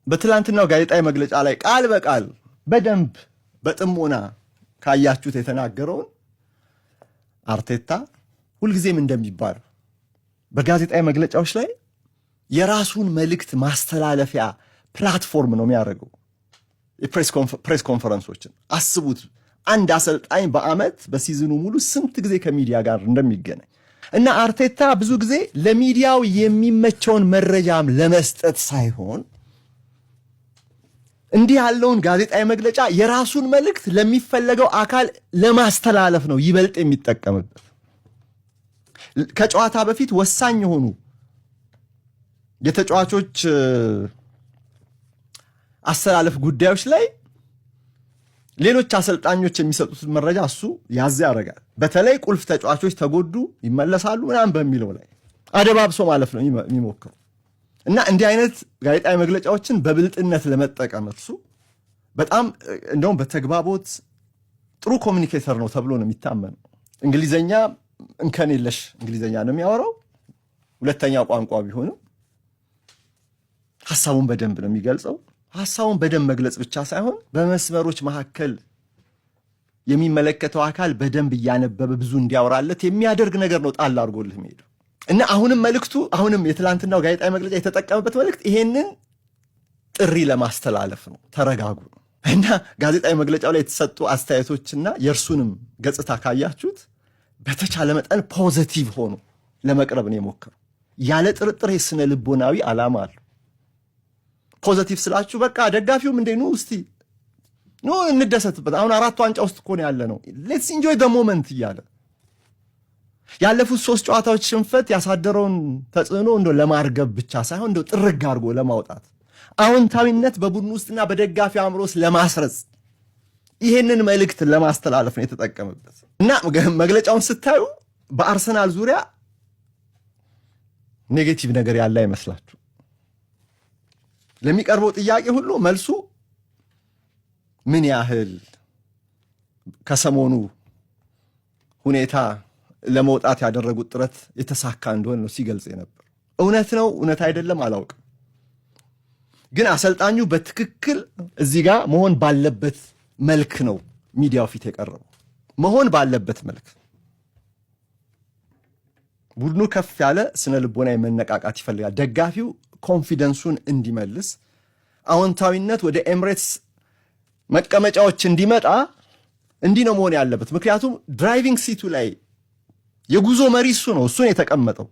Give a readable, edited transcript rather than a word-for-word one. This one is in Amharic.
በትላንትናው ጋዜጣዊ መግለጫ ላይ ቃል በቃል በደንብ በጥሞና ካያችሁት የተናገረውን፣ አርቴታ ሁልጊዜም እንደሚባለው በጋዜጣዊ መግለጫዎች ላይ የራሱን መልእክት ማስተላለፊያ platform ነው የሚያደርገው። የ press conference ኦችን አስቡት። አንድ አሰልጣኝ በአመት በ season ኑ ሙሉ ስንት ጊዜ ከሚዲያ ጋር እንደሚገናኝ። እና አርቴታ ብዙ ጊዜ ለሚዲያው የሚመቸውን መረጃም ለመስጠት ሳይሆን እንዲህ ያለውን ጋዜጣዊ መግለጫ የራሱን መልእክት ለሚፈለገው አካል ለማስተላለፍ ነው ይበልጥ የሚጠቀምበት። ከጨዋታ በፊት ወሳኝ የሆኑ የተጫዋቾች አሰላለፍ ጉዳዮች ላይ ሌሎች አሰልጣኞች የሚሰጡትን መረጃ እሱ ያዝ ያደርጋል። በተለይ ቁልፍ ተጫዋቾች ተጎዱ፣ ይመለሳሉ ምናምን በሚለው ላይ አደባብሶ ማለፍ ነው የሚሞክረው። እና እንዲህ አይነት ጋዜጣዊ መግለጫዎችን በብልጥነት ለመጠቀም እርሱ በጣም እንደውም በተግባቦት ጥሩ communicator ነው ተብሎ ነው የሚታመነው። እንግሊዘኛ እንከን የለሽ እንግሊዘኛ ነው የሚያወራው። ሁለተኛ ቋንቋ ቢሆንም ሀሳቡን በደንብ ነው የሚገልጸው። ሀሳቡን በደንብ መግለጽ ብቻ ሳይሆን በመስመሮች መካከል የሚመለከተው አካል በደንብ እያነበበ ብዙ እንዲያወራለት የሚያደርግ ነገር ነው ጣል አድርጎልህ የሚሄደው። እና አሁንም መልእክቱ፣ አሁንም የትላንትናው ጋዜጣዊ መግለጫ የተጠቀመበት መልእክት ይሄንን ጥሪ ለማስተላለፍ ነው። ተረጋጉ ነው። እና ጋዜጣዊ መግለጫው ላይ የተሰጡ አስተያየቶችና የእርሱንም ገጽታ ካያችሁት በተቻለ መጠን positive ሆኖ ለመቅረብ ነው የሞከረው። ያለ ጥርጥር የስነ ልቦናዊ ዓላማ አለው። Positive ስላችሁ በቃ ደጋፊውም እንዴ ኑ እስቲ ኑ እንደሰትበት፣ አሁን አራት ዋንጫ ውስጥ እኮ ነው ያለነው፣ let's enjoy the moment እያለ ያለፉት ሶስት ጨዋታዎች ሽንፈት ያሳደረውን ተጽዕኖ እንደ ለማርገብ ብቻ ሳይሆን እንደ ጥርግ አድርጎ ለማውጣት፣ አዎንታዊነት በቡድን ውስጥና በደጋፊ አእምሮ ውስጥ ለማስረጽ፣ ይሄንን መልእክት ለማስተላለፍ ነው የተጠቀመበት። እና መግለጫውን ስታዩ በአርሰናል ዙሪያ negative ነገር ያለ አይመስላችሁ። ለሚቀርበው ጥያቄ ሁሉ መልሱ ምን ያህል ከሰሞኑ ሁኔታ ለመውጣት ያደረጉት ጥረት የተሳካ እንደሆነ ነው ሲገልጽ የነበር። እውነት ነው እውነት አይደለም አላውቅም፣ ግን አሰልጣኙ በትክክል እዚህ ጋር መሆን ባለበት መልክ ነው ሚዲያው ፊት የቀረበው። መሆን ባለበት መልክ ቡድኑ ከፍ ያለ ስነ ልቦናዊ መነቃቃት ይፈልጋል። ደጋፊው confidence ኡን እንዲመልስ፣ አዎንታዊነት ወደ ኤምሬትስ መቀመጫዎች እንዲመጣ እንዲህ ነው መሆን ያለበት። ምክንያቱም driving seat ኡ ላይ የጉዞ መሪ እሱ ነው፣ እሱን የተቀመጠው።